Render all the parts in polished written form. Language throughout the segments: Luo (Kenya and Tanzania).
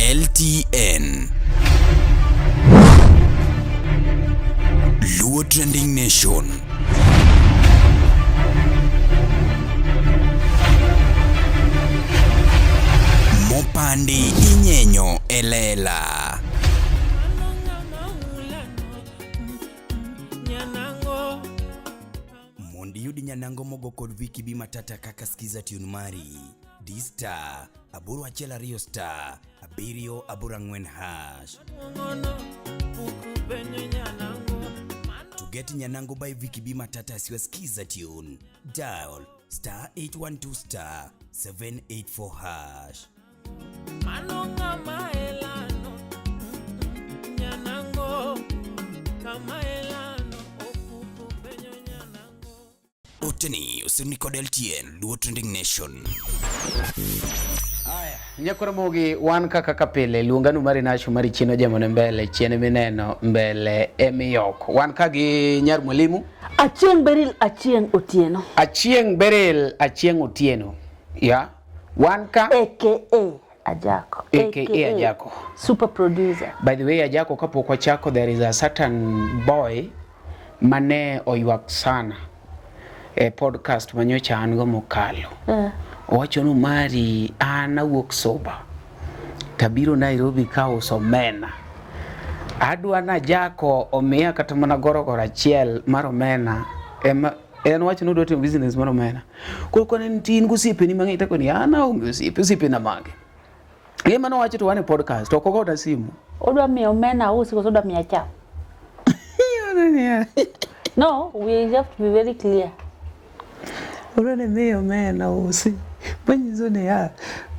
LTN. Luo Trending Nation. Mopandi inyenyo elela. Mondo iyud nyanango mogo kod Vicky B Matata kaka skiza tune mari. D star 812 star 784 hash. To get Nyanango by Vicky B Matata as your skiza tune, dial star 812 star 784 hash. Oteni osirni kod LTN Luo Trending Nation. Haya, Nyakoramogi wan kaka kapile luonganu mari nasho mari chien ojemone mbele chien mineno mbele emiyok. Wan ka gi nyar mwalimu Achieng' Beril Achieng' Otieno. Achieng' Beril Achieng' Otieno. Ya. Wan ka AKA Ajako. AKA Ajako. Super producer. By the way, Ajako kapok wachako there is a certain boy mane oywak sana e podcast manyocha an go mokalo. Owacho ni mari an awuok soba tabiro Nairobi ka uso omena. Adwa na Ajako omiya kata mana gorogoro achiel mar omena ema en wacho ni odwa timo business mar omena. Koro kone nitie in gosiepeni mang'eny to koni an aonge osiepe, osiepena mage. Gima nowacho to wan e podcast, ok ogona simu. Odwa miyo omena ausi koso odwa miya cham? No, we have to be very clear. Odwa ni miyo omena usi. Manyiso niya,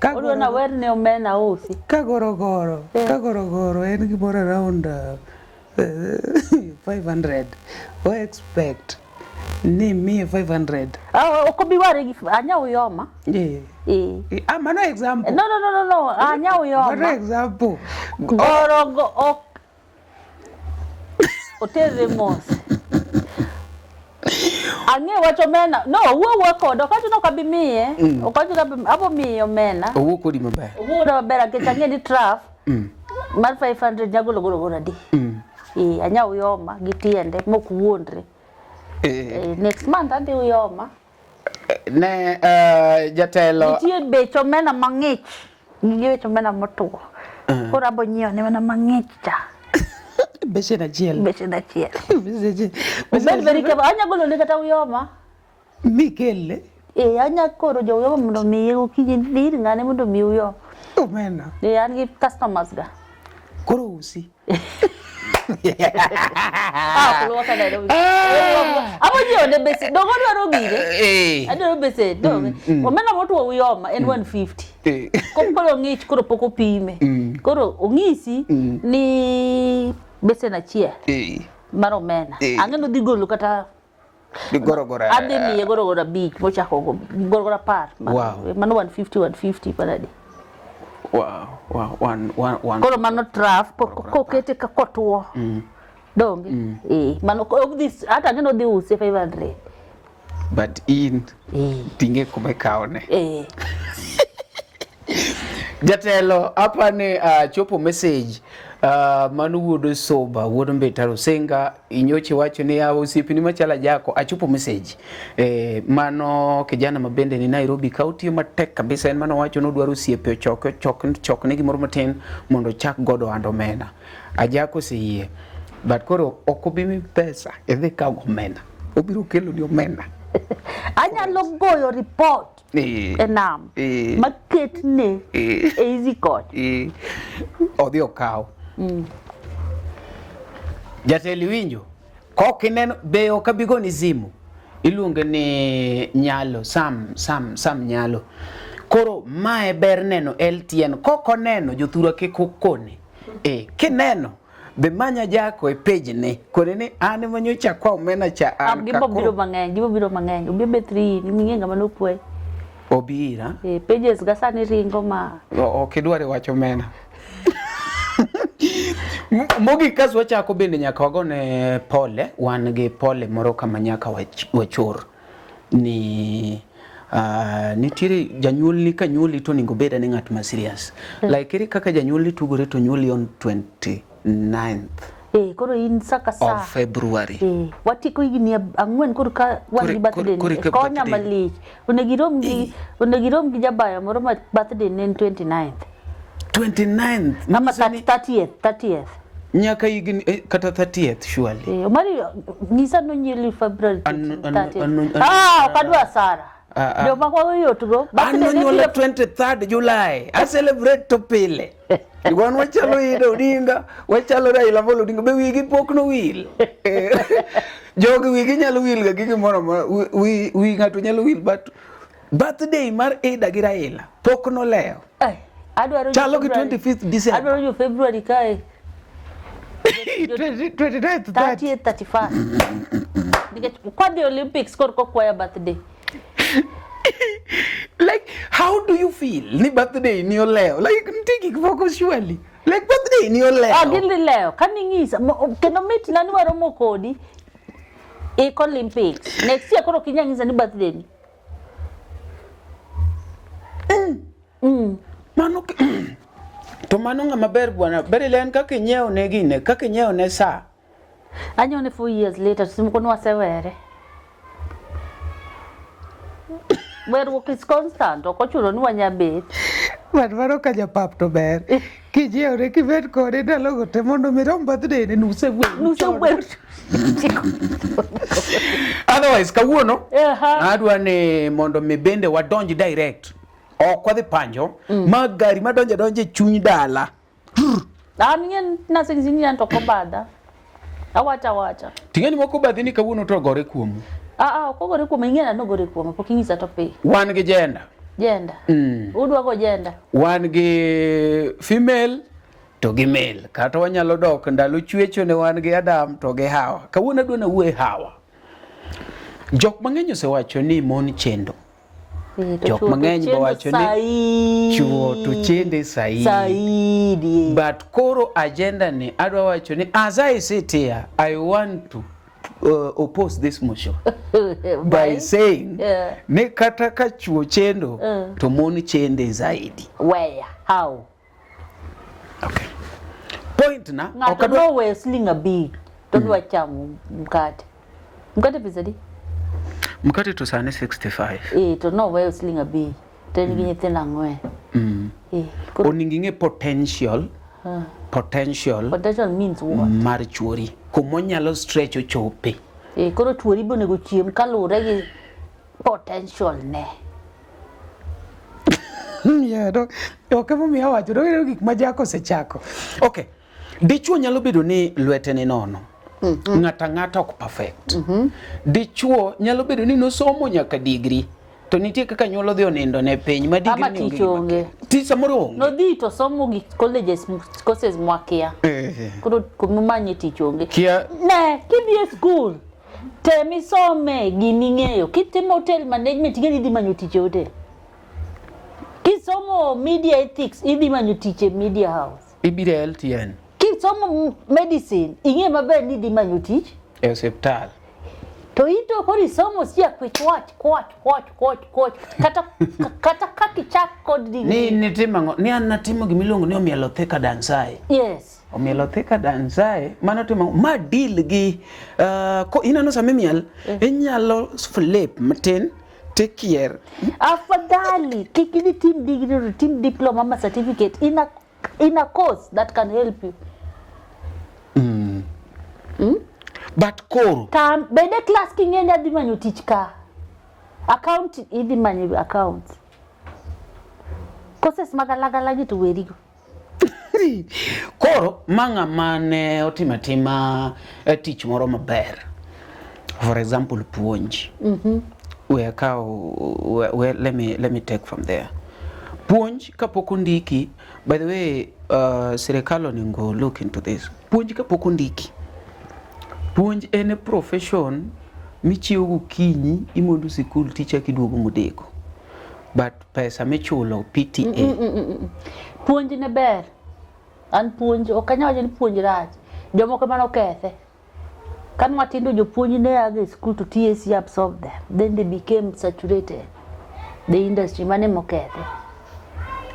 ka Odwa na wer ne omena ausi. Ka gorogoro, ka gorogoro en gimoro around 500. O expect ni miye 500. Ah, ok obi ware gi anya uyoma. Eh. Eh. Ah, mano example. No, no, no, no, no. Anya uyoma. Mano example. Gorogo ok oterre mos. Ang'e wach omena. No, wuo wuo kode. Ok awacho ni ok abi miye. Ok awacho ni abo miye omena. Owuo kodi maber. Owuo koda maber nikech ang'e ni traf mar 500 nyagolo gorogoro adi. Eh, anya uyoma gi tiende mok wuondre. Eh, next month adhi uyoma. Ne jatelo Nitie bech omena mang'ich gi bech omena motwo. Koro abo nyiewo ne mana mang'ich cha. Besen achiel. Besen achiel. Besen achiel. Obed very careful. Anya golo ne kata uyoma. Mikele. Eh, anya koro jo uyoma mondo omiye gokinyi dhi ir ng'ane mondo omiyi uyoma. Omena. Eh, an gi customers ga. Koro usi. Ah, ok luoka Nairobi. Abo nyiewo ne besen. Donge odwaro gire? Adwaro besen. Donge. Omena motwo uyoma en 150. Koro ng'ich koro pok opime. Koro ong'isi ni besen achiel mar omena. Ang'e ni odhi golo kata Gorogoro. Adhi miye gorogoro abich mochako go gorogoro 10. Wow. Mano 150 150 paradi. Wow, wow, one, one, one. Koro mano traf kokete ka kotwo. Donge? Eh, mano ok dhi hata ang'e ni odhi use 500. But in ting'e kuma ikawone. Eh. Jatelo apa ni chopo message mano wuod Soba, wuod Mbita Rusinga, inyochi wacho ni yawa osiepni machalo Ajako, achopo message. Mano kijana ma bende ni Nairobi ka otiyo matek kabisa, en mano wacho ni odwaro osiepe ochoke ochokne gimoro matin mondo ochak godo ohand omena. Ajako oseyie. But koro ok obi miyi pesa idhi ikaw omena. Obiro keloni omena. Anyalo goyo report e nam maketne e easy court. Odhi okaw. Jatelo iwinjo? Kok ineno be ok abi goni simu. Iluonge ni Nyalo, Sam, Sam, Sam Nyalo. Koro mae ber neno LTN. Kok oneno jothurwa kik ukone. Kineno be manya Jako e page ne. Kone ni an ema nyocha akwa omena cha an Gima ka biro koro. mang'eny, gima biro mang'eny. Obi be 3, ni ng'e ng'ama nokwayi. Obi ira. Pages ga sani ringo ma. Ok idwar wacho omena. Mogik kasto wachako bende nyaka wagone pole, wan gi pole moro kama nyaka wachor ni Nitiere janyuolni ka nyuoli to onego obed ane ng'at ma serious. Like ere kaka janyuolni tugore to nyuoli on 29th Eh, koro in sa ka sa. of February. Eh, watieko higni 4 koro ka wan gi birthday koro ni. ika Konya birthday. malich. Onego irom gi onego irom gi jabayo moro ma birthday ne en 29th. 29th. Ama manyiso ni 30th, 30th. Nyaka higni kata 30th surely. Eh, Omari nyisa nonyuoli February 30th. Ah, ok adwa Sara. Ah, ah. Joma kwago yot go. An Birthday ne nonyuola biro 23rd July. A celebrate to pile. Wan wachalo Ida Odinga, wachalo Raila Amolo Odinga, be wigi pok nowil. Jogi wigi nyalo wil ga gi gimoro amora. Wi ng'ato nyalo wil but birthday mar Ida gi Raila pok nolewo. Eh, adwaro jo Chalo gi February. 25th December. Adwaro jo February kae. 29th 30th, 31st. Nikech kwadhi Olympics koro kokwaya birthday. Like how do you feel ni birthday ni olewo? Like nitie gik moko surely. Like birthday ni olewo. Ah, gidhi lewo. Kaning'isa kendo mit na ni waromo kodi ik Olympics. Next year koro ok inyal nyisa ni birthday ni. Mano to mano ng'ama ber bwana. Ber en kaka inyiewo ne gine, kaka inyiewo ne sa. Anyiewo ne 4 years later to simoko ni wasewere. Weruok is constant, ok ochuno ni wanyabet. But mano ka japap to ber. Kijiewre kibet kode ndalogo te mondo mi rom birthday ne nusewuoyo. Nusewuoyo. Otherwise kawuono Aha. adwa ni mondo mi bende wadonj direct. Ok wadhi panjo ma gari madonjo adonja e chuny dala. An ing'e naseng'isi ni an to ok obadha. Awacho awacha. Ting'eni moko obadhi ni kawuono to ogore kuomu. Ah, ah, ok ogore kuoma, ing'e na nogore kuoma, pok inyisa to piny. Wan gi gender. Gender. Udwa go gender. Wan gi female to gi male. Kata wanyalo dok ndalo chwecho ne wan gi Adam to gi Hawa. Kawuono adwa nawuo e Hawa. Jok mang'eny osewacho ni mon chendo. Eh, to Jok chuo to mang'eny chendo bowacho ni saidi. chuo to chende saidi. Saidi. But koro agenda ni adwa wacho ni as I sit here, I want to oppose this motion by saying Yeah. ni kata ka chuo chendo to mon chende zaidi. Where? How? Okay. Point na Ng'ato ok adwa noweyo siling 5 to dwa chamo mkate. Mkate pesa adi? mkate to sani 65. Eh, to noweyo siling 5 to en gi nyithindo 4. Eh, koro Onego ing'e potential potential potential means what? mar chuori kumonyalo stretch ochope. Eh, koro chuori be onego chiem kaluwore gi potential ne. Yeah, do, ok emomiyo awacho, do ineno gik ma Jack osechako. Okay. Dichuo nyalo bedo ni lwete ni nono. Ng'ato ang'ata ok perfect. Dichuo nyalo bedo ni nosomo nyaka degree to nitie kaka nyuolo dhi onindo ne piny ma degree Ama ni onge tich gima onge. kelo. Tich samoro onge. Nodhi to somo gik colleges courses mwakia. Koro kumimanye tich onge. Kia Ne, kidhi e school, tem isome giming'eyo. Kitimo hotel management, ing'e ni idhi manyo tich e hotel. Kisomo media ethics, idhi manyo tich e media house. ibiro e LTN Kisomo medicine, ing'e maber ni idhi manyo tich. e osiptal. To ito koro isomo sia kwech wach, kwach, kwach, kwach, kwach. Kata, kata kaka ichak kod Ni degree. nitimo ang'o? Ni an natimo gimiluongo ni omielo thika dansae. Yes. Omielo thika dansae, mano timo ang'o? Ma deal gi ko ineno sama imiel, inyalo flip matin tikier. Afadhali kik idhi tim degree to tim diploma ama certificate in a course that can help you. But koro Tam bende class king'e ni adhi manyo tich ka. Account idhi manyo account. Courses magalagala gi to werigo. Koro ma ng'ama ne otimo atima tich moro maber. For example, puonj. We akaw we, let me take from there. Puonj kapok ondiki, by the way, sirikal onego look into this. Puonj kapok ondiki. Puonj en a profession michiewo gokinyi imondo sikul tichako iduogo modeko. But pesa michulo PTA. Puonj ne ber. An puonj ok anyal wacho ni puonj rach. Jomoko ema nokethe. Kane watindo jopuonj ne a e school to TSC absorbed them. Then they became saturated. The industry mane mokethe.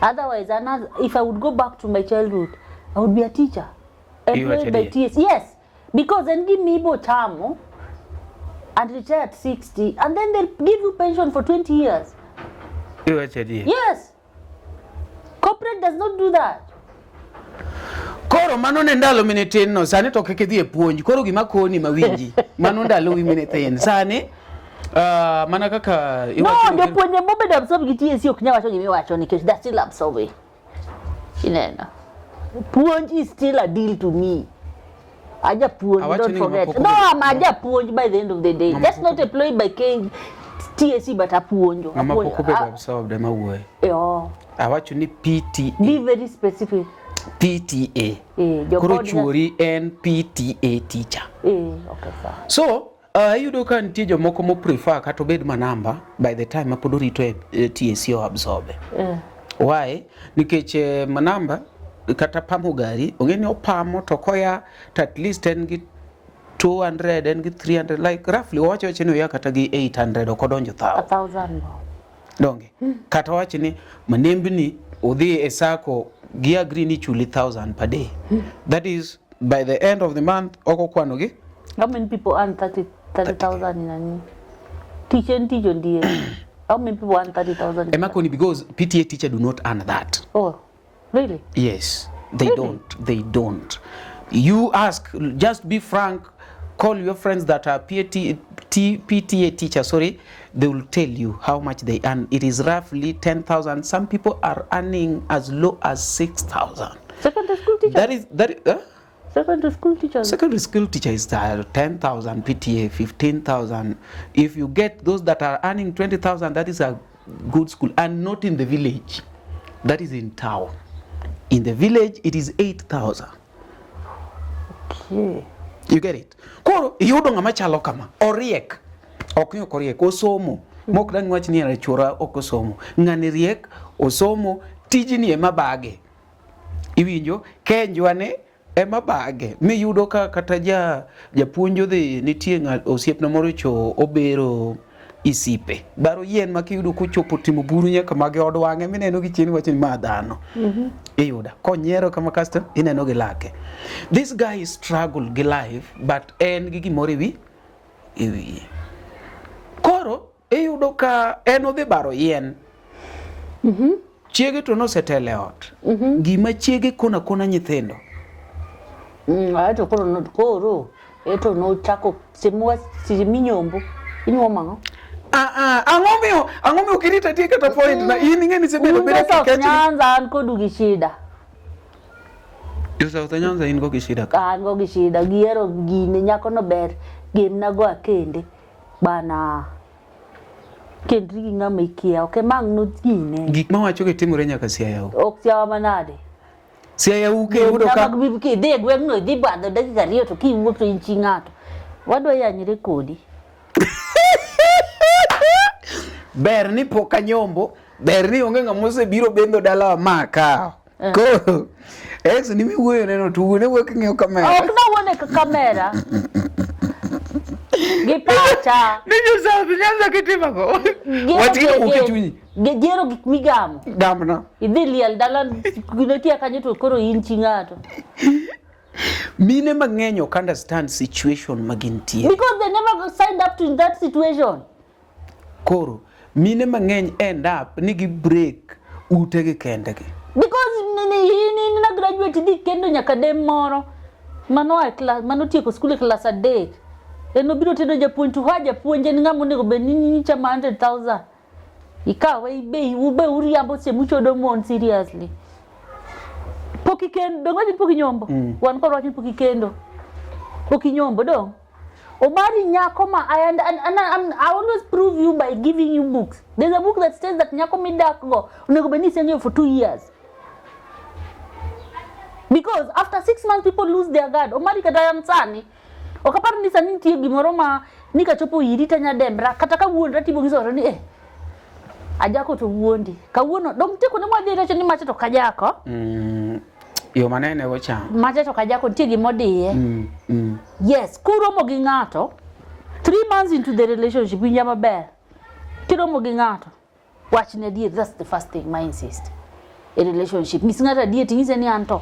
Otherwise, another, if I would go back to my childhood, I would be a teacher. Employed by TS. Yes, because then give me ibo chamo and retire at 60 and then they'll give you pension for 20 years. Yes. Corporate does not do that. Koro mano ne ndalo mine tin no, sani to kik idhi e puonj. Koro gima koni mawinji, mano ndalo wi mine tin. Sani mana kaka No, jopuonje mobedo absorb gi TSC ok nyal wacho gima iwacho nikech they're still absorbing. Ineno. Puonj is still a deal to me. Ajapuonj, don't forget. No, I'm ajapuonj by the end of the day. Just not employed by K TSC but apuonjo. Ng'ama pok obedo absorbed ema wuoyo. Oh. Awacho ni PTA. Be very specific. PTA. Koro chuori en PTA teacher. Okay, sir. So, iyudo ka nitie jomoko mo prefer kata obed manamba by the time mapod orito e TSC o absorb. Why? Nikech manamba kata pamo gari, ong'e ni opamo to koya to at least en gi 200, en gi 300, like roughly wawacho wacho ni oya kata gi 800 ok odonjo thao. 1000. Donge. Kata wach ni manembni odhi e sako gi agree ni chuli 1000 per day. That is by the end of the month oko kwano gi. How many people earn 30,000 in a year? Teacher and teacher dear. How many people earn 30,000? Ema koni because PTA teacher do not earn that. Oh, really? Yes, they really? Don't. They don't. You ask, just be frank, call your friends that are PTA teacher, sorry, they will tell you how much they earn. It is roughly 10,000. Some people are earning as low as 6,000. Secondary school teacher? Secondary school teacher. Secondary school teacher is 10,000 PTA, 15,000. If you get those that are earning 20,000, that is a good school. And not in the village. That is in town. In the village, it is 8,000. Okay. You get it? Koro, iyudo ng'ama chalo kama. Oriek. Ok ni ok oriek. Osomo. Mok dang' wach ni chuora ok osomo. Ng'ani riek, osomo, tijni ema bage. Iwinjo? Kenjwa ne ema bage. Miyudo ka kata japuonj odhi nitie osiepna moro cho obero isipe. Baro yien ma kiyudo kochopo timo buru nyaka mage od wang'e mineno gi chien iwacho ni ma dhano. Iyuda. Konyiero kama kasto ineno gi lake. This guy struggle gi life but en gi gimoro e wiye. Koro iyudo ka en odhi baro yien. Chiege to nosetelo e ot. Gima chiege kona kona nyithindo. Ato koro eto nochako semwa siminyombo. Inyuomo ang'o? Ang'o miyo kirita tie kata point na in ing'e ni isebedo beda kikecho. Nyanza an kodu gi shida. Jo South Nyanza in go gi shida ka? An go gi shida, gihero gine nyako no ber, gemna go akende. Bana kendri gi ng'ama ikia, ok emang' no gine. Gik mawacho gi timore nyaka Siaya. Ok Siaya manade. Siaya uke yudo ka idhi e gweng'no idhi badho dakika ariyo to kiwuok to in chi ng'ato. Wadwa yanyre kodi. Ber ni pok anyombo, ber ni onge ng'ama osebiro bendo dalawa ma akawo. Koro ex ni miwuoyo neno to wuone wuok ng'iyo kamera. Ok nawuone ka kamera. Gi pacha. Ni jo South Nyanza kitimo go. Wach gi ok chunyi. Gihero gik migamo. Gamno. Idhi liel dala ginotia kanyo to koro in chi ng'ato. Mine mang'eny ok understand situation ma gintie. Because they never signed up to that situation. Koro, mine mang'eny end up ni gi break utegi kendgi. Because ni na graduate dhi kendo nyaka dem moro. Mano a class, mano tieko skul e class 3. En obiro tedo japuonj to ha japuonj en ng'ama onego bed ni chama 100,000. Ikawe ibe ube uriambo semuchodo mon seriously. Pok ikendo, dong wach pok inyombo. Wan kod wach ni pok ikendo. Pok inyombo dong. Omari nyako ma and I always prove you by giving you books. There's a book that says that nyako midak go onego bed ni iseng'eyo for 2 years. Because after 6 months people lose their guard. Omari kata an sani ok apar ni sani nitie gimoro ma ni kachopo iri tanya dembra kata ka wuondra tibo gisore ni ajako to wuondi. Kawuono dong nitie kuonde mwadhi recho ni macha to kajako. Yo manene go cha. Macha to kajako nitie gimodiye. Yes, kuromo gi ng'ato 3 months into the relationship winja maber. Kiromo gi ng'ato. Wachne adier, that's the first thing ma insist. E relationship, nyis ng'ato adier ting'ise ni anto.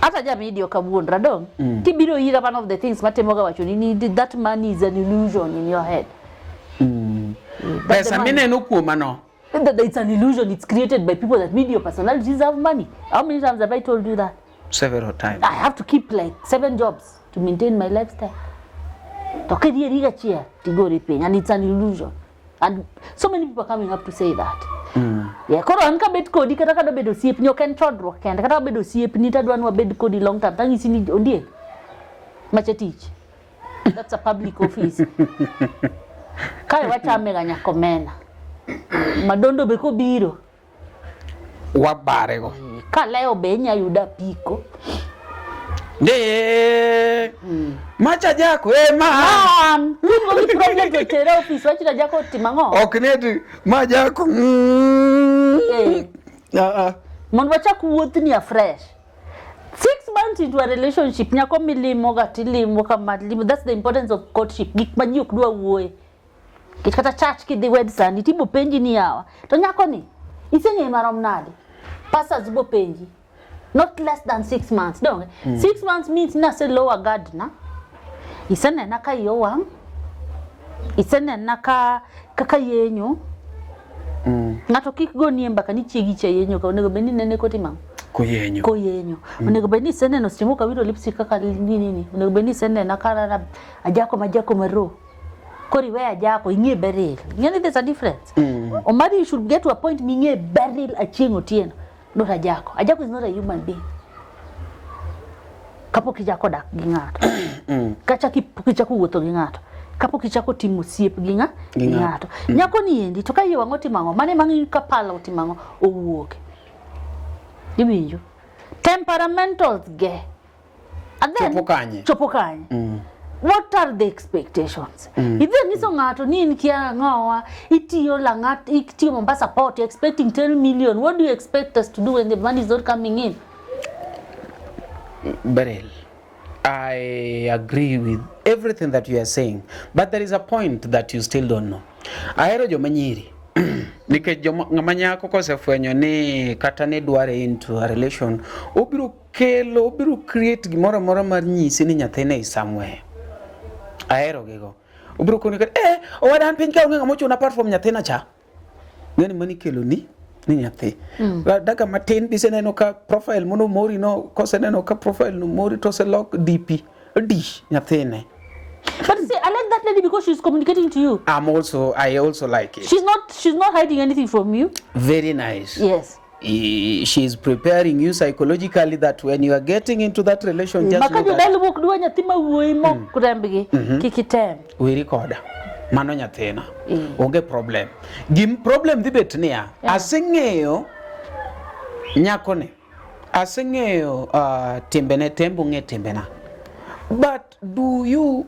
Hata jamidi ok awuondra dong. Kibiro ira one of the things matemo ga wacho ni ni that money is an illusion in your head. That the Pesa money- mineno kuoma no. That it's an illusion, it's created by people that media personalities have money. How many times have I told you that? Several times. I have to keep like 7 jobs to maintain my lifestyle. To kidhi e achiel tigori piny and it's an illusion. And so many people are coming up to say that. Yeah, koro an kabet kodi kata kadwa bedo osiepni ok en chodruok kende kata wabedo osiepni tadwa ni wabed kodi long term tanyisi ni ondiek macha tich. That's a public office. Kae wachame ga nyaka omena. Madondo be kobiro Wabarego. kalewo be inya yuda apiko. Ne. Macha jako e ma. An kin gi problem to tera office wachna jako timo ang'o? Ok ne ti ma jako. Eh. Ah ah. Mondo wachak wuothni afresh. 6 months into a relationship nyako milimo ga tilimo kama limo that's the importance of courtship gik ma ji ok dwa wuoye. Nikech kata church kidhi wed sani tibo penji ni yawa to nyako ni iseng'eye marom nade? Pastors bo penji. Not less than 6 months donge? 6 months means nase lower guard na. Isenena ka iyi owang', isenena ka kaka yenyo. Ng'ato kik goni e mbaka ni chiegi cha yenyo ka onego bed ni nene kotimo ang'o? Koyenyo. Koyenyo. Onego bed ni iseneno seche moko awiro lipstick kaka nini nini. Onego bed ni isenena ka ajako majako maro. Koro iwe ajako ing'e Beryl. Ing'e ni there's a difference. Omari you should get to a point ming'e Beryl Achieng' Otieno, not ajako. Ajako is not a human being. Kapok ichako dak gi ng'ato. Kata kapok ichako wuotho gi ng'ato. Kapok ichako timo osiep gi Gi ng'ato. Nyako ni endi to ka iye wang' otimo ang'o? Mane mang'e ka pala otimo ang'o? Owuok. Iwinjo? Temperamentals ge. And then, Chopo kanye? Chopo kanye. What are the expectations? Idhi nyiso ng'ato ni in kia ang'owa, itiyo Lang'at, itiyo Mombasa Port, you're expecting 10 million. What do you expect us to do when the money is not coming in? Beryl, I agree with everything that you are saying, but there is a point that you still don't know. Ahero joma nyiri nikech joma ng'ama nyako kosefwenyo ni kata ni dware into a relation, obiro kelo, obiro create gimoro amora mar nyisi ni nyathine is somewhere. Ahero gigo. Obiro koni kata owada an piny ka onge ng'ama ochuna apart from nyathina cha. Ng'eni mani kelo ni nyathi. Dakika matin biseneno ka profile mono mori no koseneno ka profile no mori to oselok DP D nyathine. But see, I like that lady because she's communicating to you. I also like it. She's not hiding anything from you. Very nice. Yes. She is preparing you psychologically that when you are getting into that relation, just Maka know that jodala ok dwa nyathi ma wuoyi mok rembgi kik item. Weri koda. Mano nyathina. Onge problem. Gim problem dhi bet niya, aseng'eyo nyakoni. Aseng'eyo timbene, tembo ng'e timbena. But do you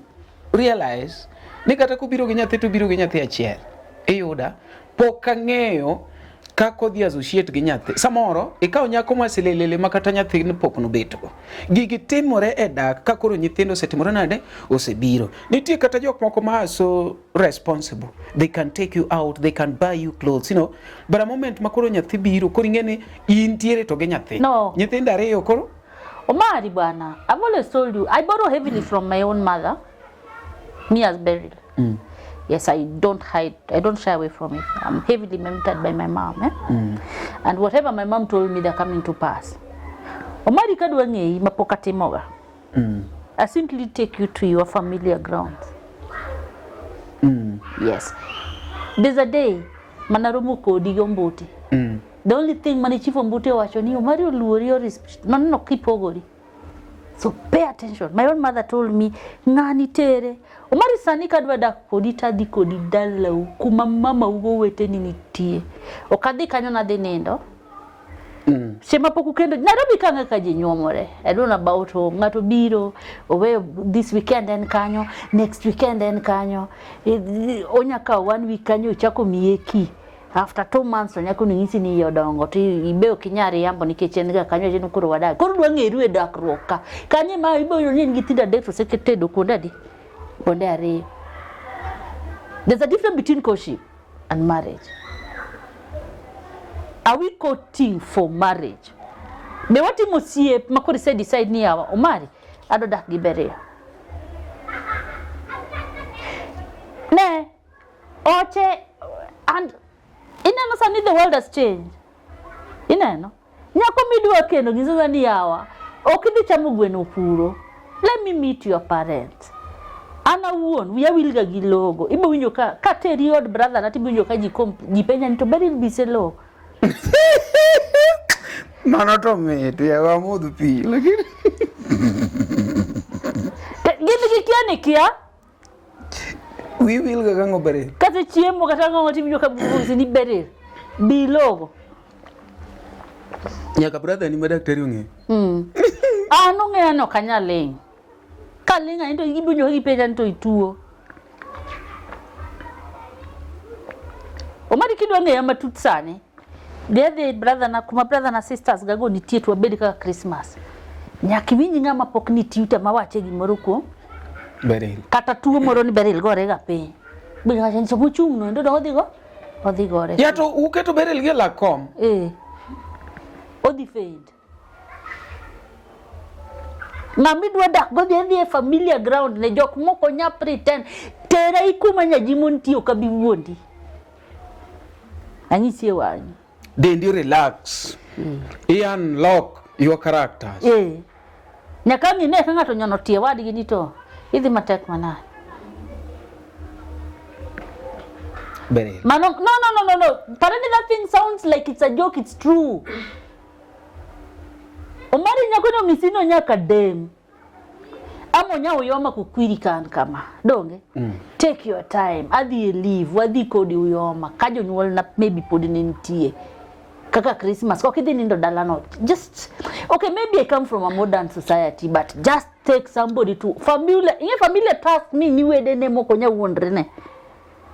realize ni kata kobiro gi nyathi to obiro gi nyathi achiel? Iyuda pok ang'eyo kaka odhi associate gi nyathi. Samoro ikawo nyako ma silelele ma kata nyathini pok nobetgo. Gigi timore e dak ka koro nyithindo osetimore nade? Osebiro. Nitie kata jok moko ma are so responsible. They can take you out, they can buy you clothes, you know. But a moment ma koro nyathi biro, koro ing'e ni intiere to gi nyathi. No. Nyithindo ariyo koro Omari bwana, I've always told you, I borrow heavily from my own mother. Me as Beryl. Yes, I don't hide, I don't shy away from it. I'm heavily mentored by my mom. Eh? And whatever my mom told me, they're coming to pass. Omari kadwa ng'eyi mapok atimoga. I simply take you to your familiar grounds. Yes. There's a day, manaromo kodi gi Ombuti. The only thing mane Chief Ombuti owacho ni Omari oluori oris maneno kipogori. So pay attention. My own mother told me, ng'ani tere. Omari sani kadwa dak kodi tadhi kodi dalau kuma mama ugo weteni nitie. Ok adhi kanyo nadhi nindo. Seche ma pok ukendo Nairobi ka ng'e ka ji nyuomore. I don't know about home. Ng'ato biro oweyo this weekend en kanyo, next weekend en kanyo. Onya kawo 1 week kanyo ochako miye key. After 2 months to nyako ni nyisi ni iye odongo to ibe ok inyal riambo nikech en ga kanyo chino koro wadak. Koro dwa ng'eru e dakruok ka. Kanyo ma ibo yudo ni en gi nyithindo adek to osetedo kuonde adi? Kuonde ariyo. There's a difference between courtship. and marriage? Are we courting for marriage? Be watimo osiep ma koro ise decide ni yawa Omari adwa dak gi Beria. Ne oche and ineno sani the world has changed. Ineno? Nyako midwa kendo gi sasa ni yawa ok idhi chamo gweno puro. Let me meet your parents. An awuon wiya wilga gi logo. Ibo winjo ka kateri od brother na tibo winjo ka ji ji penja ni to Beryl bise logo. Mano to mit, yawa amodh pi. Lakini Gin gikia ni kia. Wi wil ga gang'o Beryl? Kata chiemo kata ang'o tiwinjo ka busi ni Beryl. Bi logo. Nyaka brother ni ma daktari ong'eyo. An ong'eya ni ok anyal ling'. Kaling' ahinya to ibiro winjo ka gipenja ni to ituo. Omari kidwa ng'eya matut sani, dhi adhi brother na kuma brother na sisters gago nitie to wabed kaka Christmas. Nyaka iwinj ng'ama pok ni tutor mawache gimoro kuom Beryl. kata tuo moro ni Beryl gore ga piny. Biro wacho ni to mochung' no endo odhi go odhi gore. Ya to uketo Beryl gi e lak kom. Eh. Odhi faint. Ng'ama idwa dak go dhi adhi e familiar ground ne jok moko nya pretend. Tera ikuma nyajimo nitie ok abi wuondi. Anyisi e wang'i. Dendi relax. I unlock your characters. Eh. Nyaka ang' ine ka ng'ato onyono tie wadgi ni to idhi matek manade. Beryl. Mano, no, no, no, no, no. Apparently that thing sounds like it's a joke, it's true. Omari nyako no misino nyaka dem. Ama onya uyoma kukwiri kan kama. Donge? Take your time. Adhi e leave, wadhi kodi uyoma. Ka jonyuol na maybe pod ne nitie. Kaka Christmas, ok idhi nindo dalano. Just, okay, maybe I come from a modern society, but just take somebody to familiar, ing'e familiar task ni ni wedene mok onya wuondre ne.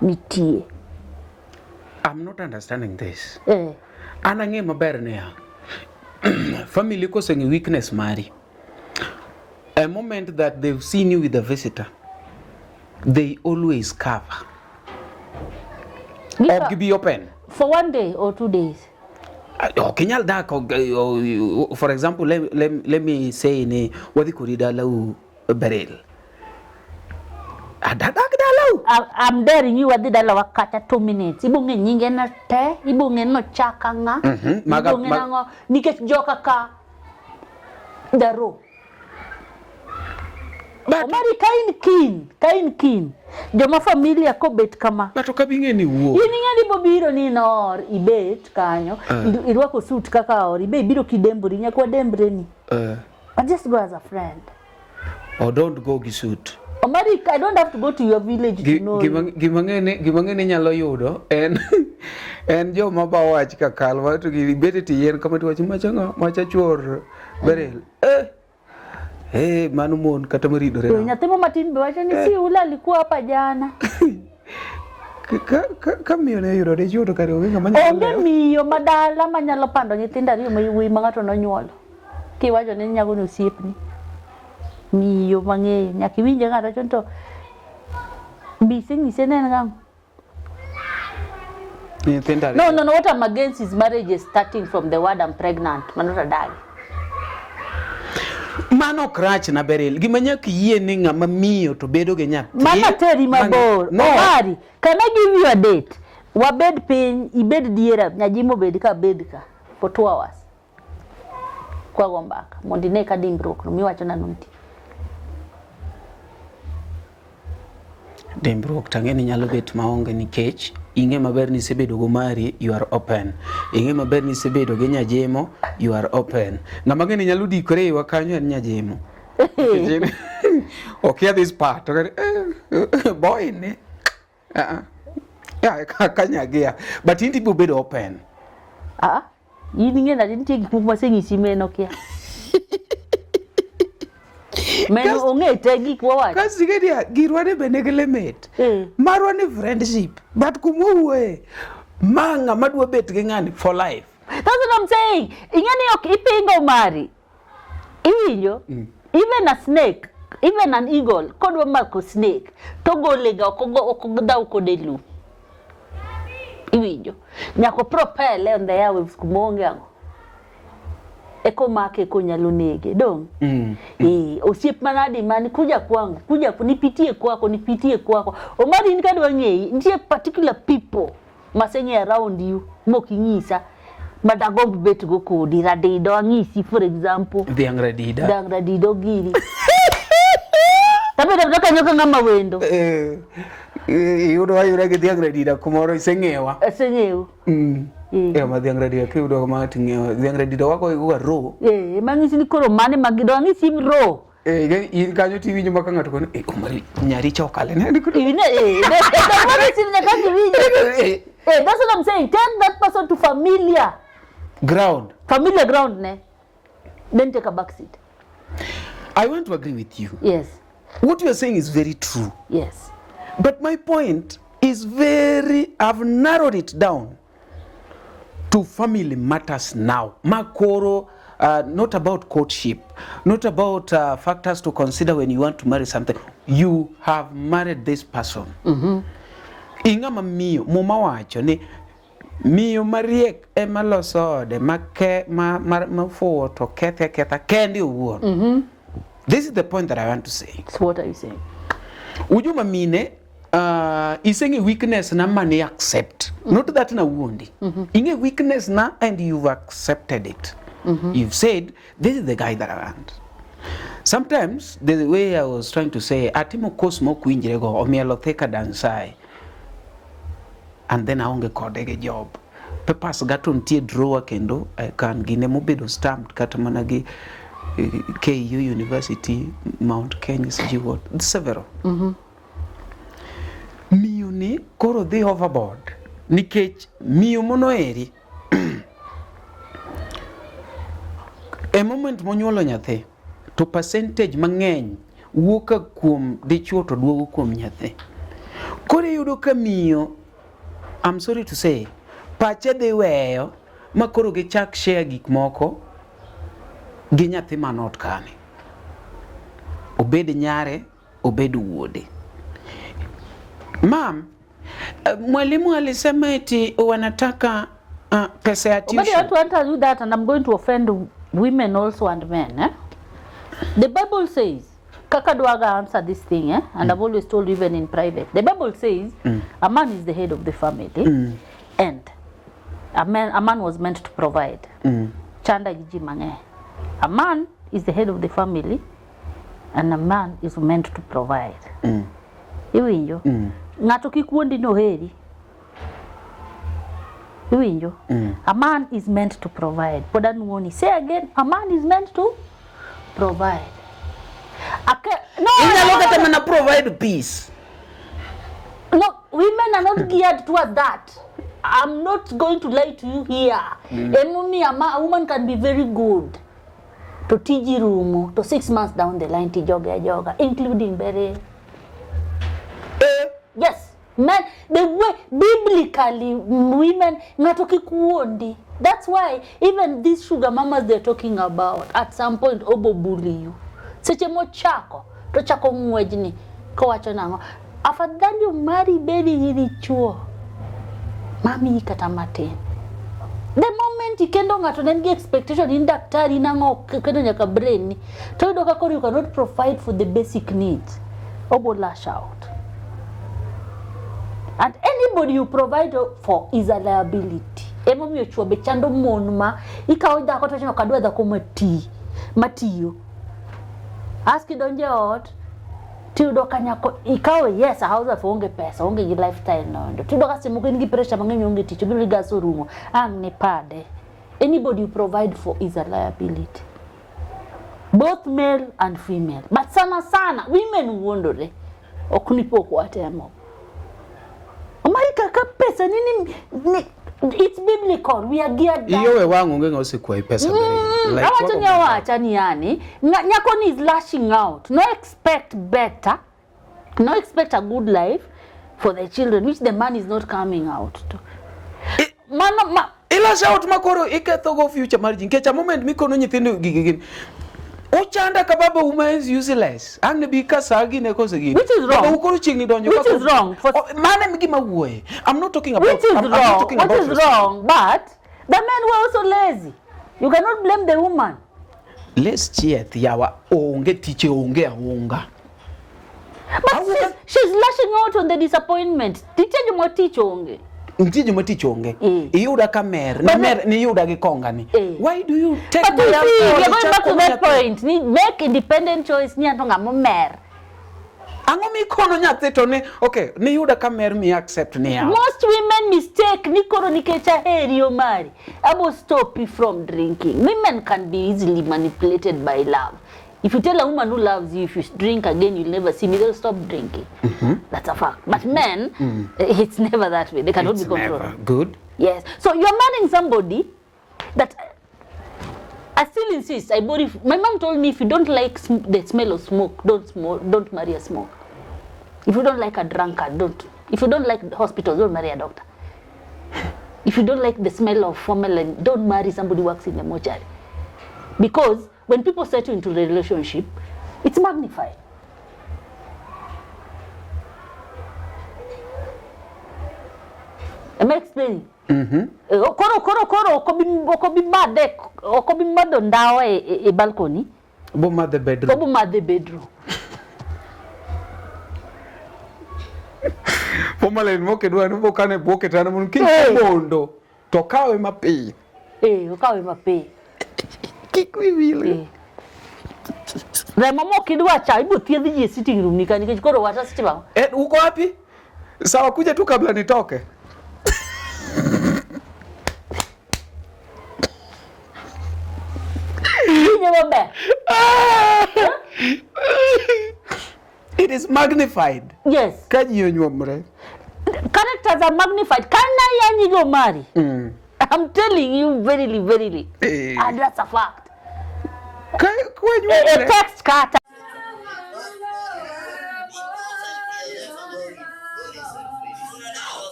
Nitie. I'm not understanding this. Eh. An ang'e maber niya. Family koseng'e weakness mari. A moment that they've seen you with a visitor, they always cover. Gika- Ok gibi open. For one day or 2 days. Ok inyal dak for example let me say ni wadhi kodi dalau Beryl. Adadak dalau. I'm daring you wadhi dalawa kata 2 minutes. Ibo ng'e nyinge na te, ibo ng'e nochaka ng'a, ibo ng'e nang'o, nikech joka ka daro. But, Omari ka in keen, ka in keen, joma familia kobet kama, but ok abi ng'e ni wuo. In ing'e ni bobiro ni noor ibet kanyo, irwako suit kaka or, ibe ibiro kidembori, nyaka wadembre ni. But just go as a friend. Or don't go gi suit. Omari, I don't have to go to your village to know you. Gima ng'e ni nyalo yudo en joma ba wach ka kal ma to gibet e tie yien kama to wacho macha ng'a macha chuor Beryl. Eh. Eh, mano mon kata maridore. To nang'o? nyathi mo matin be wacho ni si ule alikuwa hapa jana. Ka miyo ne oyudo dichuo to kare onge ng'ama nyalo Onge lewo. miyo madala manyalo pando nyithindo ariyo ma yawuoyi ma ng'ato nonyuolo. Kiwacho ni nyago ni osiepni. Miyo mang'eyo nyaka iwinje ng'ato wacho ni to bise nyise ne en ng'ama. Nyithindo ariyo. No, no, no, what I'm against is marriage is starting from the word I'm pregnant. Mano to adagi. Mano ok rach na Beryl. Gima nyaka iyie ni ng'ama miyo to bedo gi nyathi. Mano teri mabor. No. Omari, can I give you a date? Wabed piny, ibed diera, nyajimo bed ka bed ka for 2 hours. Kwago mbaka mondo ine ka dimbruok no miwacho na nitie. Dimbruok to ang'e ni nyalo bet maonge nikech ing'e maber ni isebedo go mari, you are open. Ing'e maber ni isebedo gi nyajemo, you are open. Ng'ama ng'e ni nyalo dikore iwa kanyo en nyajemo. Nikech okia this part. Eh, boy ni. Ah, ah. Yeah, kanyagia. But in ibiro bedo open. Ah, in ing'e nade nitie gik moko maseng'isi meno kia. Meno ong'e te gik wawacho. Kasi ing'e girwa ni be nigi limit. Eh. Marwa ni friendship. But kuma wawuoye, Ma ng'ama dwa bet gi ng'ani for life. That's what I'm saying. Ing'e ni ok ipingo mari. Iwinjo? Even a snake, even an eagle, kodwa mako snake, to gole ga ok ok odhaw kode lum. Iwinjo? Nyaka propel on the airwaves kuma onge ang'o. Eko make eko nyalo nege. Dong? Eh, osiep manadi mani kuja kwangu, kuja nipitie kwako, nipitie kwako. Omari in kadwa ng'eyi, nitie particular people maseng'e around you mok inyisa madagomb bet go kodi radido ang'isi for example Dhiang' radida. Dhiang' radido giri. Tabedo abeda kanyo ka ng'ama wendo. Eh, eh, iyudo ayuda gi dhiang' radida kumoro iseng'ewa. Aseng'eyo. Eh, ma dhiang' radida kiyudo kama ting'ewa. Dhiang' radida wago igoga ro. Eh, mang'isi ni koro mane magido ang'isi ro. Eh, in kanyo tiwinjo ma ka ng'ato kono, eh, Omari nyari cha okale ne. Ine, eh, mang'isi ni nyaka kiwinjo. Eh, that's what I'm saying. Take that person to familiar ground. Familiar ground ne. Then take a back seat. I want to agree with you. Yes. What you are saying is very true. Yes. But my point is very, I've narrowed it down to family matters now. Makoro, not about courtship, not about factors to consider when you want to marry something. You have married this person. Ing'ama miyo, muma wacho ni miyo mariek ema loso ode, ma fuwo to kethe aketha kende owuon. This is the point that I want to say. So what are you saying? Ujuma mine, iseng'e weakness na mane accept. Not that na wuondi. Ing'e weakness na and you've accepted it. You've said, this is the guy that I want. Sometimes, the way I was trying to say, atimo course mok winjre go, omielo thika dansai. And then aonge kode gi job. Papers ga to nitie drawer kendo, I can gine mobedo stamped kata mana gi KU University, Mount Kenya, sijui what, several. Miyo ni koro dhi overboard nikech miyo mono eri e moment monyuolo nyathi to percentage mang'eny wuok kuom dichuo to duogo kuom nyathi. Koro iyudo ka miyo, I'm sorry to say, pache dhi weyo ma koro gichak share gik moko gi nyathi man ot kani. Obed nyare, obed wuode. Mam, mwalimu alisema eti wanataka pesa ya But I want tuition. to answer you that, and I'm going to offend women also and men. Eh? The Bible says, Kaka Dwaga answer this thing, eh? And I've always told you even in private. The Bible says a man is the head of the family, and a man was meant to provide. Chanda giji mange. A man is the head of the family, and a man is meant to provide. Iwinjo? Ng'ato kik wuondi ni oheri. Iwinjo? A man is meant to provide. Pod anuoni. Say again, a man is meant to provide. No, Inyalo no, kata no, mana provide peace. No, women are not geared towards that. I'm not going to lie to you here. Emomi, a woman can be very good. To tiji rumo, to 6 months down the line, tijoga joga, including burial. Yes, men, the way biblically women ng'ato kik wuondi. That's why even these sugar mamas they're talking about at some point obo bully you. Seche mochako to chako ng'wejni kowacho nang'o, afadhali umari bedi gi dichuo mamiyi kata matin. The moment ikendo ng'ato ne en gi expectation in daktari nang'o kendo nyaka brain ni, to iyudo ka koro you cannot provide for the basic needs, obo lash out. And anybody you provide for is a liability. Emomiyo chuo be chando mon ma ikawo dhako to wacho ni ok adwa dhako matiyo. Ask idonjo e ot tiyudo ka nyako ikawo yes a housewife onge pesa, onge gi lifestyle noendo. Tiyudo ka seche moko in gi pressure mang'eny onge tich, obiro gi gas orumo, ang' ne pade. Anybody you provide for is a liability. Both male and female. But sana sana women wuondore. Ok ni pok watemo. Omari kaka pesa nini ni, it's biblical. We are geared down. Iyowe wang' onge ng'a osekwayi pesa bere. Like Awacho wako ni awacha ni yani, nyako ni is lashing out. No expect better. No expect a good life for the children, which the man is not coming out to. Mano, ma Ilash out makoro iketho go future mar ji. Nikech a moment mikono nyithindo gigi gini. Uchanda ka baba uma is useless. Ang ne bi ka sa gine kose gine. Which is wrong. Baba ukoro chiegni donjo. Which is wrong. For... Oh, mano e gima wuoye. I'm not talking about Which is I'm wrong. not talking Which about is wrong. But the men were also lazy. You cannot blame the woman. Les chieth yawa onge tiche onge aonga. But she's lashing out on the disappointment. Nitie joma tich onge. Nitie joma tich onge. Mm. Iyuda ka mer, ni mer ni iyuda gi konga ni. Eh. Why do you take But you my see, alcohol we are going back to ichako that nyathi? point. Ni make independent choice ni anto ng'ama omer. Ang'o mikono nyathi to ni okay, niyuda ka mer mi accept ni yawa. Most women mistake ni koro nikech aheri Omari. Abo stop you from drinking. Women can be easily manipulated by love. If you tell a woman who loves you, if you drink again, you'll never see me, they'll stop drinking. That's a fact. But men, it's never that way. They cannot It's be controlled. never good. Yes. So you're marrying somebody that I still insist. I bought if, my mom told me if you don't like the smell of smoke, don't smoke, don't marry a smoke. If you don't like a drunkard, don't. If you don't like hospitals, don't marry a doctor. If you don't like the smell of formalin, don't marry somebody who works in the mortuary. Because when people settle into the relationship, it's magnified. Am I explaining? Koro koro koro ok obi madhe ok obi madho ndawa e balcony Bo madhe bedroom. obo madhe bedroom. Formalin mokedwa ni bokane boketana mondo kik mondo to kawe mapiyo. Okawe mapiyo. Kik wi wil. Remo mok idwa cha ibo thiedh ji e sitting room ni ka nikech koro wata seche ma Uko wapi? Sawa, kuja tu kabla nitoke. Iwinjo maber. It is magnified. Yes. Ka ji onyuomre. Characters are magnified. Kana yanyi go marry. I'm telling you verily, verily. And that's a fact. Ka A text kata.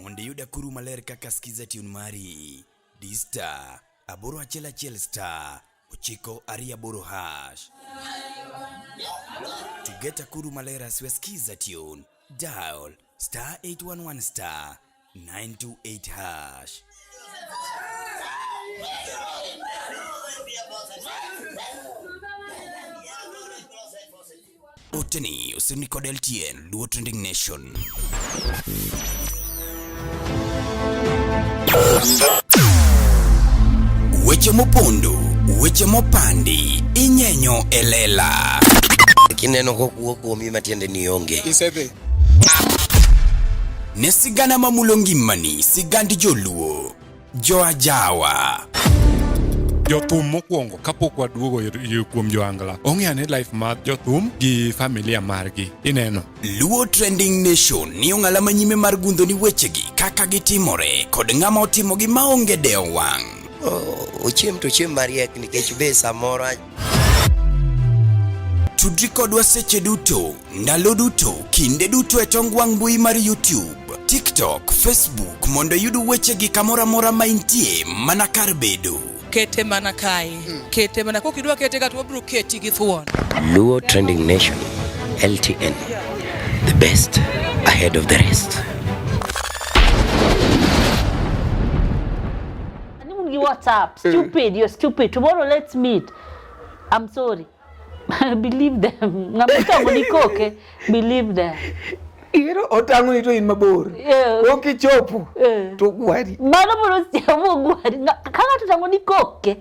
Mondo iyud akuru maler kaka skiza tune mari. Di star 811 star 928 hash. To get akuru maler as we skiza tune, dial star 811 star 928 hash. Oteni osemi kod LTN Luo Trending Nation. Weche mopondo, weche mopandi, inyenyo e lela. Kineno kokuo kuomi matiende ni onge. Isedhi. Ne sigana mamulo ngimani, sigand joluo, joajawa. Jothum mokwongo kapok waduogo kuom joangla ong'eyo ni life mar jothum gi familia margi ineno. Luo Trending Nation ni ong'ala manyime mar gundho ni wechegi kaka gitimore kod ng'ama otimogi maonge dewo wang'. Ochiem to ochiem mariek nikech be samoro Tudri kodwa seche duto, ndalo duto, kinde duto e tong wang' mbui mar YouTube, TikTok, Facebook mondo iyud wechegi kamoro amora ma intie mana kar bedo. Kete mana kae. Kete mana kokidwa kete ka to wabiro keti gi thuon. Luo Trending Nation, LTN, the best ahead of the rest. Ni WhatsApp, stupid, you're stupid. Tomorrow let's meet. I'm sorry. Believe them. Ng'ama otang'o ni koke, believe them. Iro otang'o ni to in mabor. Ok ichopo. To gwari. Mano biro siamo gwari. Ka ng'ato otang'o ni koke,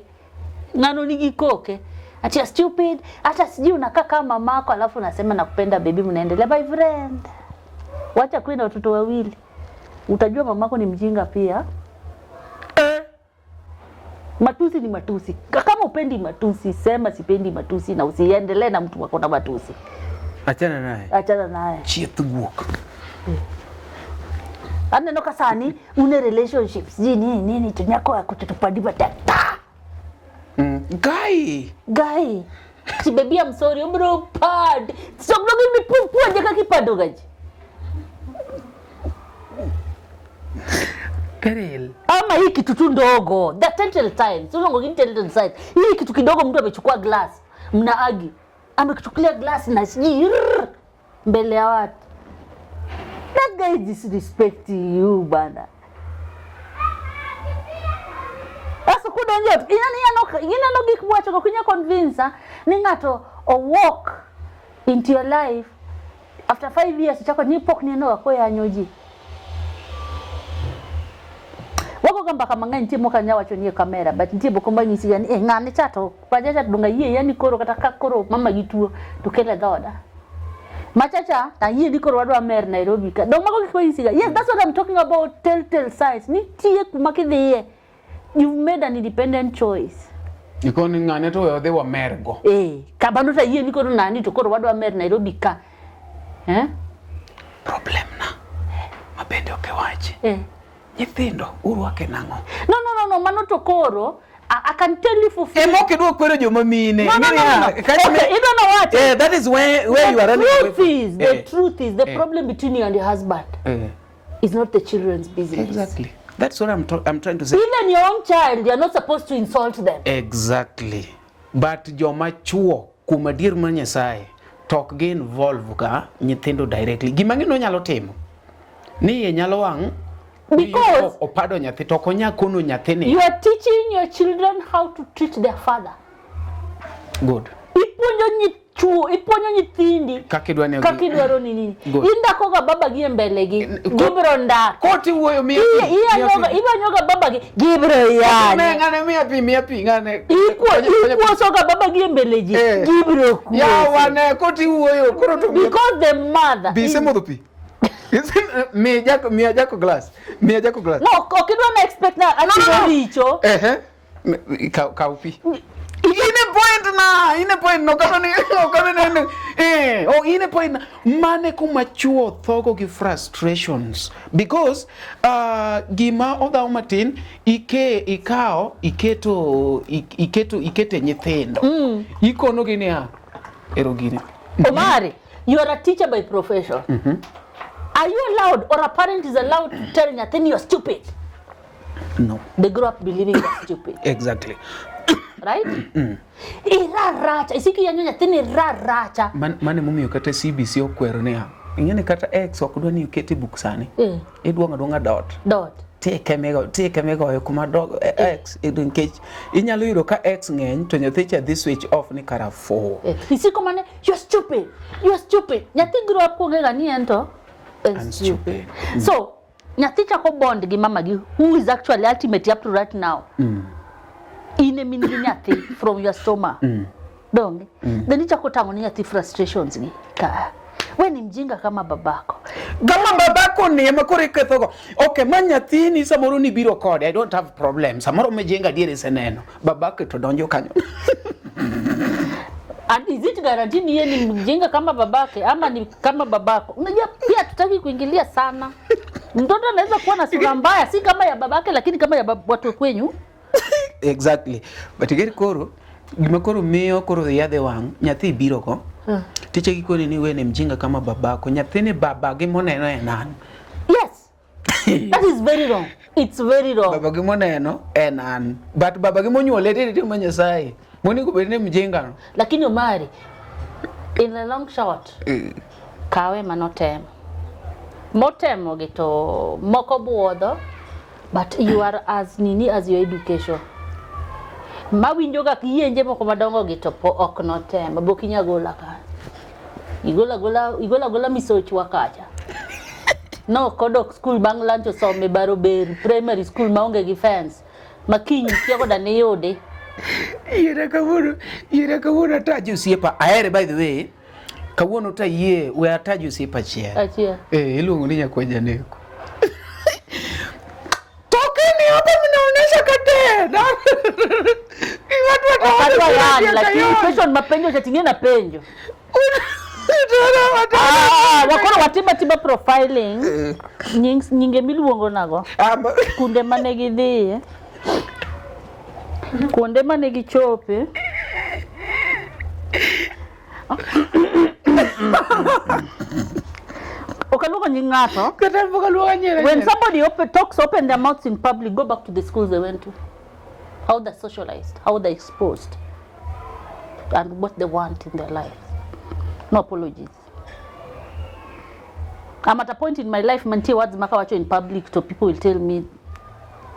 ng'ano nigi koke. Ati you're stupid, hata sijui unakaa kama mamako alafu unasema nakupenda baby, mnaendelea my friend. Wacha kuwe na watoto wawili. Utajua mamako ni mjinga pia. Matusi ni matusi. Kama upendi matusi, sema sipendi matusi na usiendelee na mtu wako na matusi. Achana naye. Achana naye. Chieth guok. Aneno ka sani une relationships sijui nini nini to nyako akutupadi matata. Guy. Guy. Si baby I'm sorry, obro pad. So blogi mi puonje kaka ipado gaji. Peril. Ama hii kitu tu ndogo. The telltale signs. Unaona ngini telltale signs. Hii kitu kidogo mtu amechukua glass, mna argue. Amekuchukulia glass na sijui mbele ya watu. That guy is disrespecting you bana. Sasa kudonjo inani yano inano gik mwacho go kinya convince ni ng'ato o walk into your life after 5 years chako ni pok ni no ko yanyo ji. Wako ga mbaka mang'eny nitie mok anyal wacho ni e kamera but nitie moko manyisi ga ni eh ng'ane cha to pacha cha to donge ayie yani koro kata ka koro mama gi tuo to kele dhoda. Machacha ayie ni koro wadwa mer Nairobi ka. Dong mago gik manyisi ga. Yes, that's what I'm talking about telltale signs. Nitie kuma kidhiye you've made an independent choice. Ikoni ng'ane to we odhi wamergo. Eh, kabano to ayie ni koro nani to koro wadwa mer Nairobi ka. Eh? Problem na ma bende ok iwachi. Eh. Nyithindo urwake nang'o? No, no, no, no, mano to koro I can tell you for free. Ema ok idwa kwero joma mine. No, no, no, no, no. Okay, you don't know what? Eh, that is where you are running away truth from. is, the Eh. truth is, the Eh. problem between you and your husband Eh. is not the children's business. Exactly. That's what I'm trying to say. Even your own child, you're not supposed to insult them. Exactly. But joma chuo kuom adier mar Nyasaye to ok gi involve ga nyithindo directly. Gima ng'ino nyalo timo ni iye nyalo wang' Because opado nyathi to ok onya kono nyathini. You are teaching your children how to treat their father. Good. Ipuonjo nyichuo, ipuonjo nyithindi Kaka idwa ni kaka idwaro ni nini. Good. Indako ga baba gi e mbele gi, gibiro ndak. Koti wuoyo miya pi. Iyanyoga baba gi, gibiro yanye. Ng'ane miya pi, miya pi, ng'ane. Ikuoso ga baba gi e mbele ji, gibiro kuoso. Yawa ne koti wuoyo, koro to Because the mother Bi isemodho pi? Mi jako, miya jako glass. Miya jako glass. No, ok idwa na expect na atimo richo. Ehe. Kaw pi. Ine point na, ine point no kama ni, kama ni, eh, oh ine point na. Mane kuma chuo thogo gi frustrations because gima odhaw matin ike ikawo iketo iketo ikete nyithindo. Ikono gi niya ero gini. Omari, you are a teacher by profession. Are you allowed or a parent is allowed to tell nyathini you're stupid? No. They grow up believing they're stupid. Exactly. Right? Iraracha. Isiki yanyo nyathini iraracha. Mane momiyo kata CBC okwero niya, ing'eni kata X ok dwa ni oket e buk sani. Iduong'o aduong'a dot. Dot. Tike migoyo kuma dog X nikech inyalo yudo ka X ng'eny to nyathi cha dhi switch off ni kara 4. Isiko mane you're stupid. You're stupid. Nyathi grow up kong'e ga ni en to en stupid. So nyathi chako bond gi mama gi who is actually ultimately up to right now. In e min gi nyathi from your stomach. Donge? Then ichako tang'o ni nyathi frustrations gi ka we ni mjinga kama babako. Kama babako ni ema koro ikethogo. Okay, ma nyathini samoro ni biro kode, I don't have problem. Samoro mjinga diere iseneno. Babake to donjo kanyo. And is it guaranteed ni yeye ni mjinga kama babake ama ni kama babako? Unajua pia tutaki kuingilia sana. Mtoto anaweza kuwa na sura mbaya si kama ya babake lakini kama ya watu kwenyu. Exactly. But igeri koro gima koro miyo koro yadhe wang' nyathi biro go. Tiche gikoni ni we ni mjinga kama babako. Nyathini babagi moneno en an. Yes. That is very wrong. It's very wrong. Babagi moneno en an. But babagi monyuole tete ma Nyasaye. Monego bed ni mjinga no. Lakini Omari, in the long shot, kawe manotemo. Motemo gi to moko buodho, but you are as nini as your education. Mawinjo ga kiyenje moko madongo gi to po ok notemo, bok inya gola ka. Igola gola, igola gola misochwa kacha. No, kodok school bang' lunch osome baro ber primary school maonge gi fence. Makiny kia koda ne yude. Yiera kawuono ataji osiepa. Ahere by the way. Kawuono tayie we ataji osiepa achiel. Achiel. Eh, iluongo ni nyakwa Janeko. Tokeni hapa mnaonesha kate. Watu yani, lakini question mapenjo chatingine na penjo. Wakoro watima tima profiling. Nyinge miluongo nago. Kunde mane gidhiye. Kuonde mane gichope. Okaluongo nying ng'ato. Kata pok aluongo nyinge. When somebody talks open their mouths in public, go back to the schools they went to. How they're socialized, how they're exposed, and what they want in their lives. No apologies. I'm at a point in my life mantie words makawacho in public to people will tell me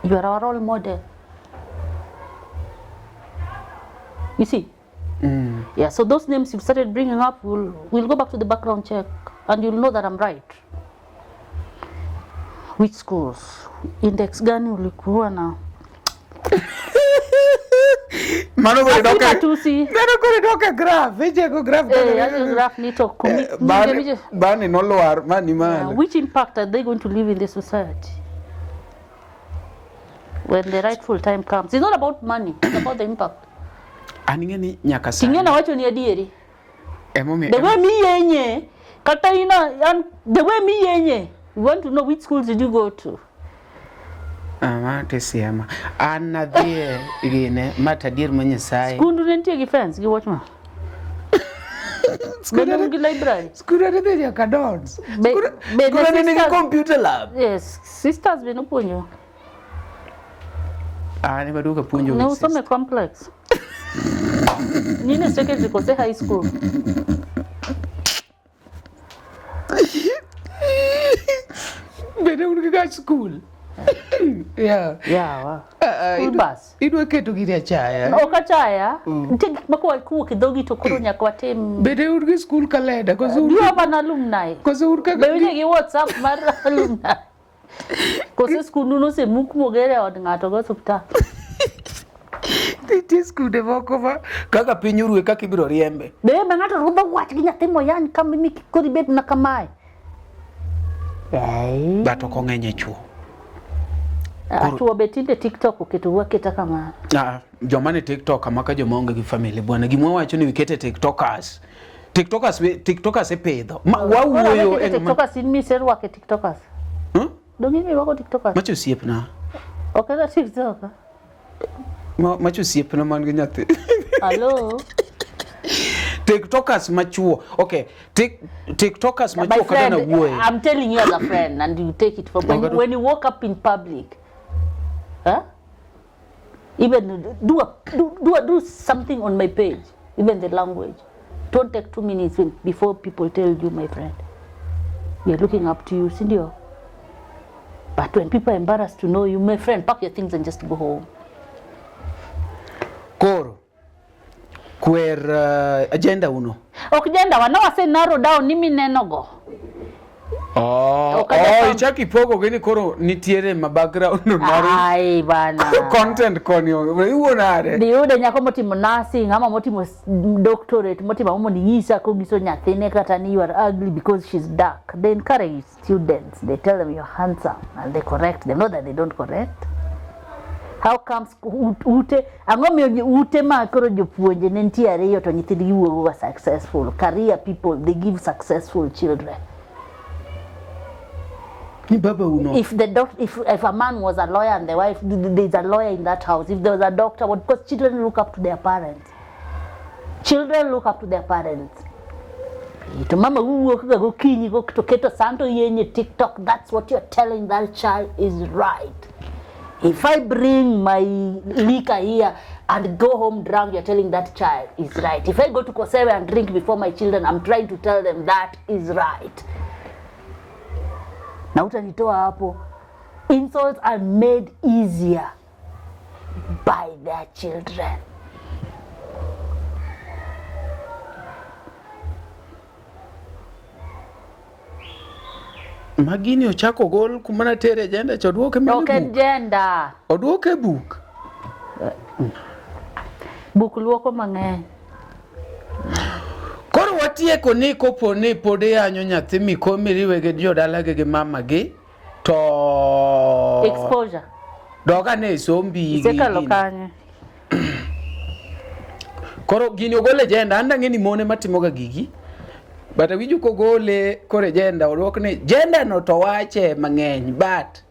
you are our role model. You see? Yeah, so those names you've started bringing up, we'll go back to the background check and you'll know that I'm right. Which schools? Index gani ulikuwa na? Mano koro Asina idok e- tusi. Mano koro idok e graph, icheko graph Eh, kaka- acho graph ni to kumi. Eh, bani bani nolwar mani malo. Which impact are they going to leave in the society? When the rightful time comes. It's not about money, it's about the impact. An ing'e ni nyaka sani. Ting'e nawacho ni adieri. Emomiyo The way miyenye, kata ina, an, the way miyenye, we want to know which schools did you go to? Ah, ma to isiema. An nadhie gine ma to adier ma Nyasaye. Skundu ne nitie gi fence gi watchman. Bende un gi library. Skul ne dhi nyaka dons. Be Skul ne nigi sisters- computer lab. Yes, sisters be nopuonjo. Ah, ne waduogo puonjo Ne gi usome complex. Nine secondary kose high school. Bende un gi gach skul. Yeah. Yeah, wow. Ah, School bus. Idwa keto gini achaya. Ok achaya. Nitie gik moko kowuok e dhogi to koro nyaka watim. Bende un gi school calendar koso Do you have an alumni? Koso un kaka Be untie gi WhatsApp mar alumni? Koso skundu nosemuk moger e od ng'ato go osuptal? Nitie skunde moko ma kaka piny orue kaka ibiro riembe. Be ma ng'ato rudho wach gi nyathi moyany kama mi koro ibed na kamae. Ai. But ok ong'eny e chuo. Ah, Chuo be tinde TikTok oketo aketa kamano. Ah, joma ni TikTok amaka joma onge gi family bwana. Gima wawacho ni wikete TikTokers. TikTokers TikTokers ipidho. Ma wawuoyo e TikTokers in miserwake TikTokers. Hmm? Donge in mirwako TikTokers? Macho osiepna. Ok en a TikToker. Macho osiepna man gi nyathi. Hello. TikTokers machuo. Okay, TikTokers machuo kata na wuoye. I'm telling you as a friend and you take it from when you walk up in public. Huh? Even do something on my page, even the language. Don't take 2 minutes before people tell you, my friend. We are looking up to you, sindio. But when people are embarrassed to know you, my friend, pack your things and just go home. Koro, kwer agenda uno. Ok agenda wa, now I say narrow down, ni mineno go. Oh, ichaki ipogo gi ni koro nitiere ma background no mar Ai bana. Content koni iwuo nade? Diyude nyako motimo nursing ama motimo doctorate motimo ang'o mondo inyisa konyiso nyathine kata ni you are ugly because she's dark. They encourage students. They tell them you're handsome and they correct them. Not that they don't correct. How comes ute ang'o miyo ute ma koro jopuonje ne nitie ariyo to nyithindgi wuogo ga successful. Career people, they give successful children. Ni baba uno. If the doc, if a man was a lawyer and the wife, there's a lawyer in that house. If there was a doctor, what, because children look up to their parents. Children look up to their parents. To mama wuok ga gokinyi go to keto santo yenye TikTok, that's what you're telling that child is right. If I bring my liquor here and go home drunk, you're telling that child is right. If I go to Kosewe and drink before my children, I'm trying to tell them that is right. Na utanitoa hapo. Insults are made easier by their children. Magini ochako gol kuma natere agenda cha oduoke mana Ok buk. agenda. Oduoke buk. Buk luoko mang'eny. Koro watieko ni kopo ni pod iyanyo nyathi miko miriwe gi jodalagi gi mamagi to Exposure. Dog ane sombi gi Isekalo gini. kanye? Koro gini ogol agenda, an dang'e ni mon ema timoga gigi. But awinjo kogole koro agenda oduok ni gender no to wache mang'eny but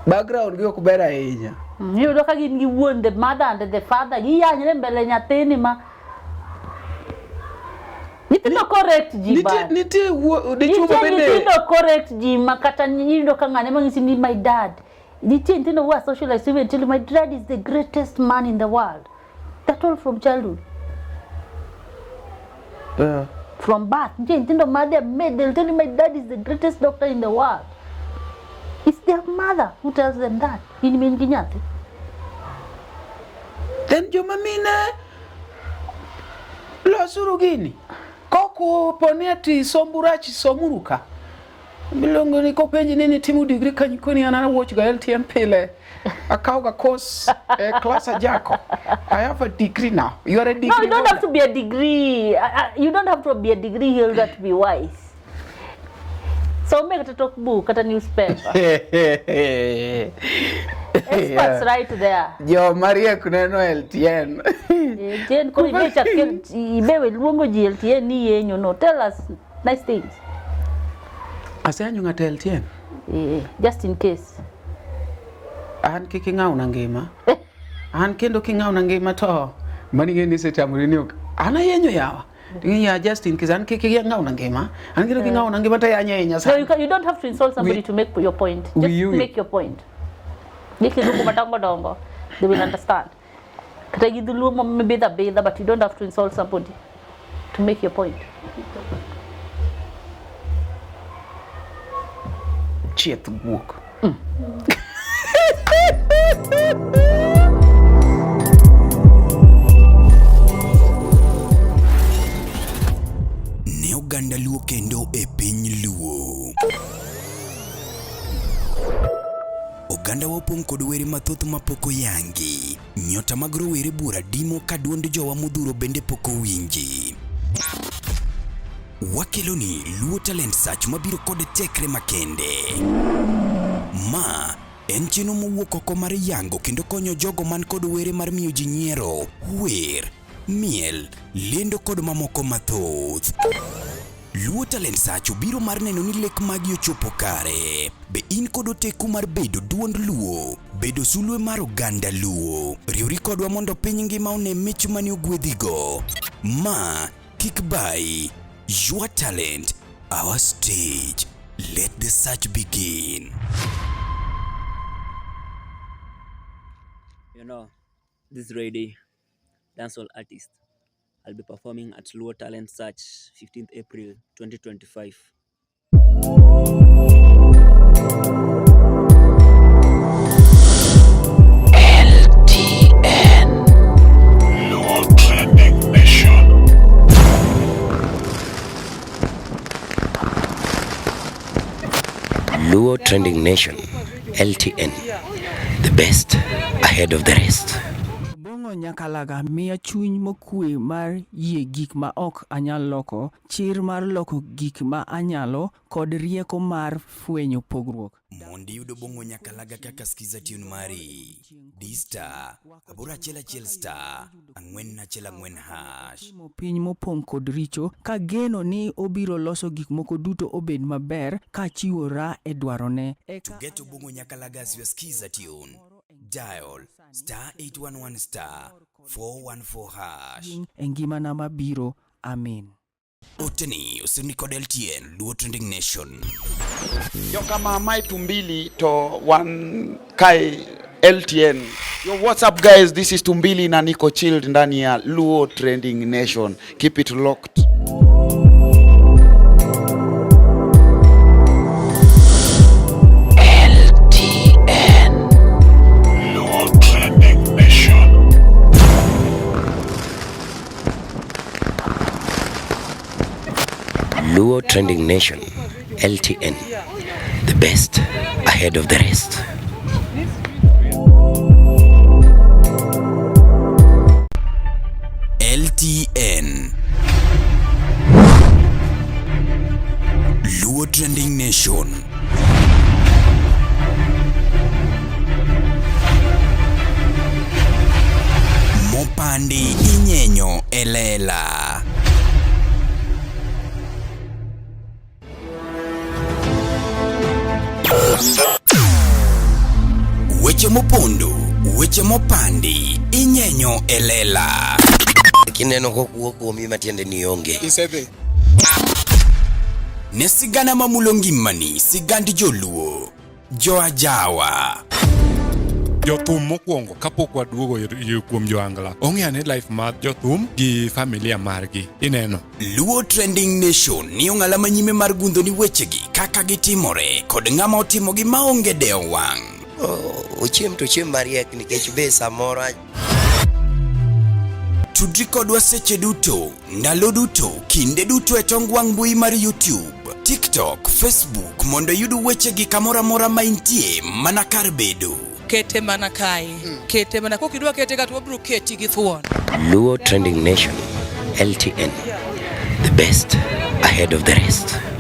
background gi ok ber ahinya. Iyudo ka gin gi wuon, the mother and the father, giyanyre mbele nyathini ma nyithindo correct ji ba. Nitie dichuo ma Nitie bende nyithindo correct ji ma kata iyudo ka ng'ane mang'isi ni my dad. Nitie nyithindo who are socialized even tell you my dad is the greatest man in the world. That all from childhood. Yeah. From birth. Nitie nyithindo ma they are made, they'll tell you my dad is the greatest doctor in the world. It's their mother who tells them that. In min gi nyathi. Then joma mine losuru gini. Koko poni ati sombu rach somuru ka. Miluongo ni kopenji ni nitimo degree kanyo koni an awuoch ga LTM pile. Akaw ga course e class ajako. I have a degree now. You are a degree. No, you don't have holder. to be a degree. You don't have to be a degree holder to be wise. Some kata tok book kata newspaper. Experts right there. Joma riek neno LTN. LTN koro ibe chak ibe luongo ji LTN ni yenyo no. Tell us nice things. Aseyanyo ng'ato LTN. Eh, just in case. An kik ing'awna ngima. An kendo king'awna ngima to mani ng'e ni isetamori ni ok. An ayenyo yawa. Ya just in case an kik ing'awna ngima. An kendo king'awna ngima to yanya ahinya No, sana. you, can, you don't have to insult somebody to make your point. Just make your point. Gi kizungu madongo dongo, they will understand. Kata gi dholuo ma mibidha bidha, but you don't have to insult somebody to make your point. Chieth guok. Ne oganda Luo kendo e piny Luo. Oganda wa opong' kod were mathoth mapok oyangi. Nyota mag rowere buora dimo ka duond jowa modhuro bende pok owinji. Wakeloni Luo Talent Search mabiro kod tekre makende. Ma en chenro mowuok oko mar yango kendo konyo jogo man kod were mar miyo ji nyiero, wer, miel, lendo kod mamoko mathoth. Luo Talent Search obiro mar neno ni lek magi ochopo kare. Be in kod oteku mar bedo duond Luo, bedo sulwe mar oganda Luo? Riwri kodwa mondo piny ngima one mich mane ogwedhigo. Ma kik bayi. Your talent, our stage. Let the search begin. You know, this lady, dancehall artist, I'll be performing at Luo Talent Search 15th April 2025. LTN Luo Trending Nation. Luo Trending Nation, LTN, the best ahead of the rest. Obong'o Nyakalaga miya chuny mokue mar yie gik ma ok anyal loko, chir mar loko gik ma anyalo, kod rieko mar fwenyo pogruok. Mondo iyud Obong'o Nyakalaga kaka skiza tune mari, di star 811 star 414 hash. Timo piny mopong' kod richo, kageno ni obiro loso gik moko duto obed maber, kachiwora e dwarone. To get Obong'o Nyakalaga as your skiza tune, dial star 811 star 414 hash. E ngimana mabiro. Amin. Oteni osirni kod LTN Luo Trending Nation. Joka mae Tumbili to wan kae LTN. Yo, what's up guys? This is Tumbili na niko chilled ndani ya Luo Trending Nation. Keep it locked. LTN Luo Trending Nation. Luo Trending Nation, LTN, the best ahead of the rest. LTN Luo Trending Nation. Mopandi inyenyo e lela. Weche mopondo, weche mopandi, inyenyo e lela. Kineno kokuo kuomi matiende ni onge. Isedhi. Ne sigana mamulo ngimani, sigand joluo, joajawa. Jothum mokwongo kapok waduogo kuom joangla ong'e ane life mar jothum gi familia margi ineno. Luo Trending Nation ni ong'ala manyime mar gundho ni wechegi kaka gitimore kod ng'ama otimogi maonge dewo wang'. Ochiem to ochiem mariek nikech be samoro Tudri kodwa seche duto, ndalo duto, kinde duto e tong wang' mbui mar YouTube, TikTok, Facebook mondo iyud wechegi kamoro amora ma intie mana kar bedo. Kete mana kae. Kete mana kok idwa kete ka to wabiro keti gi thuon. Luo Trending Nation, LTN, the best ahead of the rest.